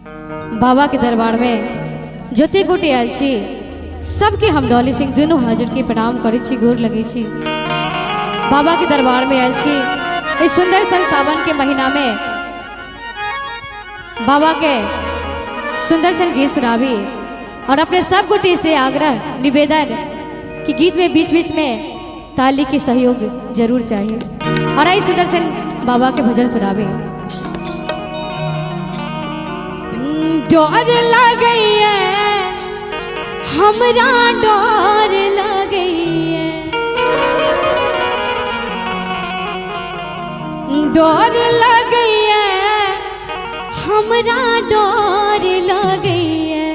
बाबा के दरबार में जते गोटे आयल छी सबके हम डॉली सिंह दुनू हाजिर के प्रणाम करै छी, गोर लगै छी। बाबा के दरबार में आयल छी इस सुंदर सन सावन के महीना में बाबा के सुंदर सन गीत सुनाबी और अपने सब गोटे से आग्रह निवेदन कि गीत में बीच बीच में ताली के सहयोग जरूर चाहिए और आई सुंदर सन बाबा के भजन सुनाबी। डर लगैया हमरा, डर लगैया, डर लगैया हमरा, डर लगैया।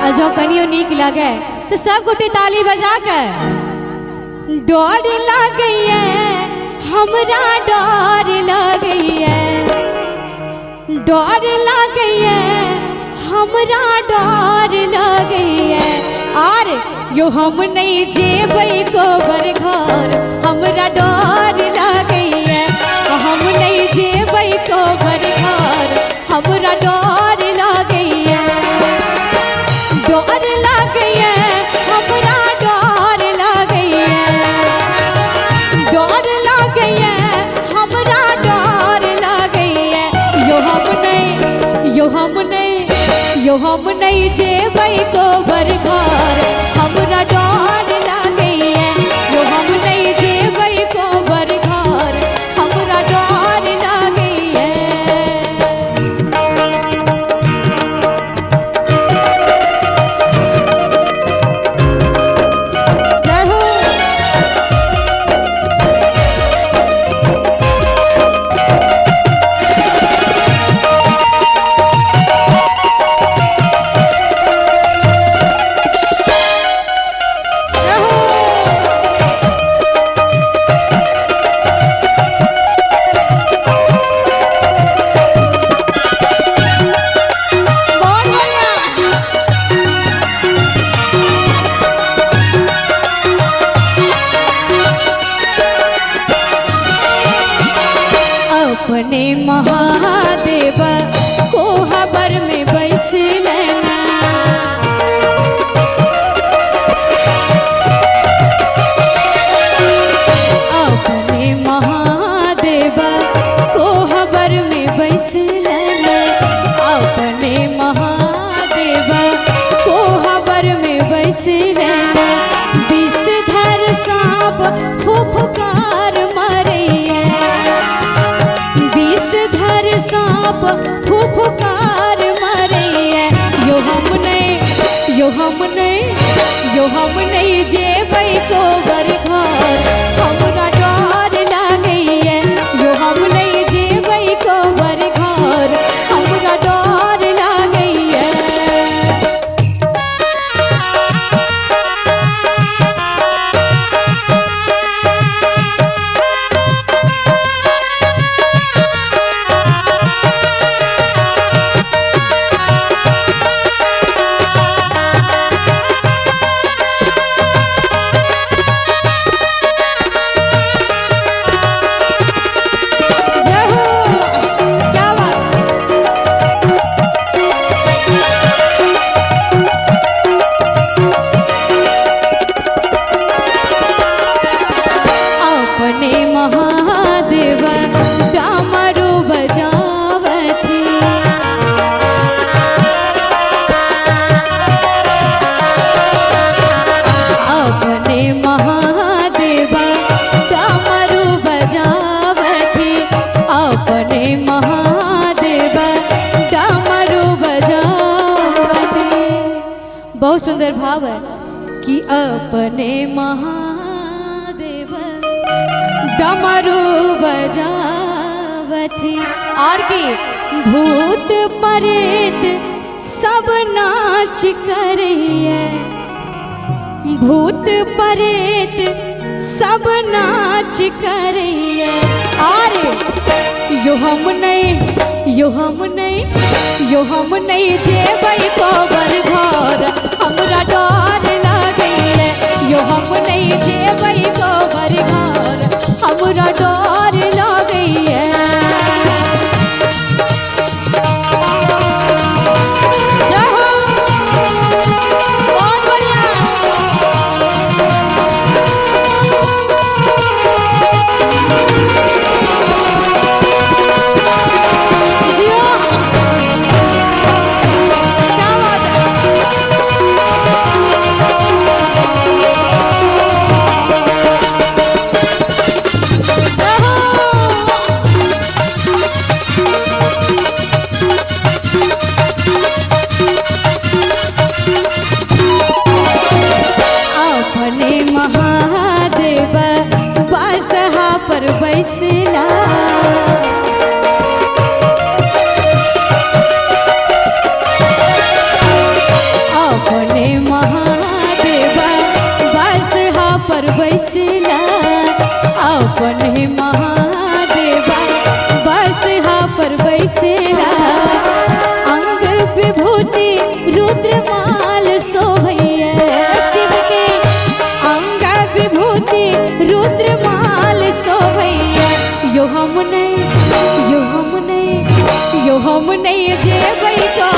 आ जो कनियो नीक लगे तो सब गोटे ताली बजा के डर लगैया हमरा, डर लगैया, डर लगैया हमरा, डर लगैया। आर यो हम नहीं जेबै कोबर घर, हमरा डर लगैया। हम नहीं जेबै कोबर घर, हमरा डर लगैया, डर लगैया हमरा, डर लगैया, डर लगैया हमरा, डर लगैया। यो हम नहीं, यो हम नहीं, यो हम नहीं जेबै कोबर घर, हमरा डर लगैया। यो हम नहीं जेबै कोबर घर, हमरा डर लगैया। जय हो। जय हो। बहुत बढ़िया। अपने महादेव कोहबर में बैस लेना, अपने महादेव कोहबर में बैस लेना, अपने महादेव कोहबर में बैस लेना। विषधर सांप फुफकार मारैया, विषधर सांप फुफकार मारैया। यो हम नहीं, यो हम नहीं, यो हम नहीं जेबै कोबर घर, हमरा डर लगैया। यो हम नहीं जेबै कोबर घर, हमरा डर लगैया। जय हो, क्या बात। अपने महादेव डमरू बजावती, अपने महादेव डमरू बजावती, अपने महादेव डमरू बजावती। बहुत सुंदर भाव है कि अपने महादेव डमरू बजावती और की भूत प्रेत सब नाच करैया, भूत प्रेत सब नाच करैया। और यो हम नहीं, यो हम नहीं, यो हम नहीं जेबै कोबर घर, हमरा डर लगैया। यो हम नहीं जेबै कोबर घर, हमरा डर लगैया। हम नहि जेबै कोबर।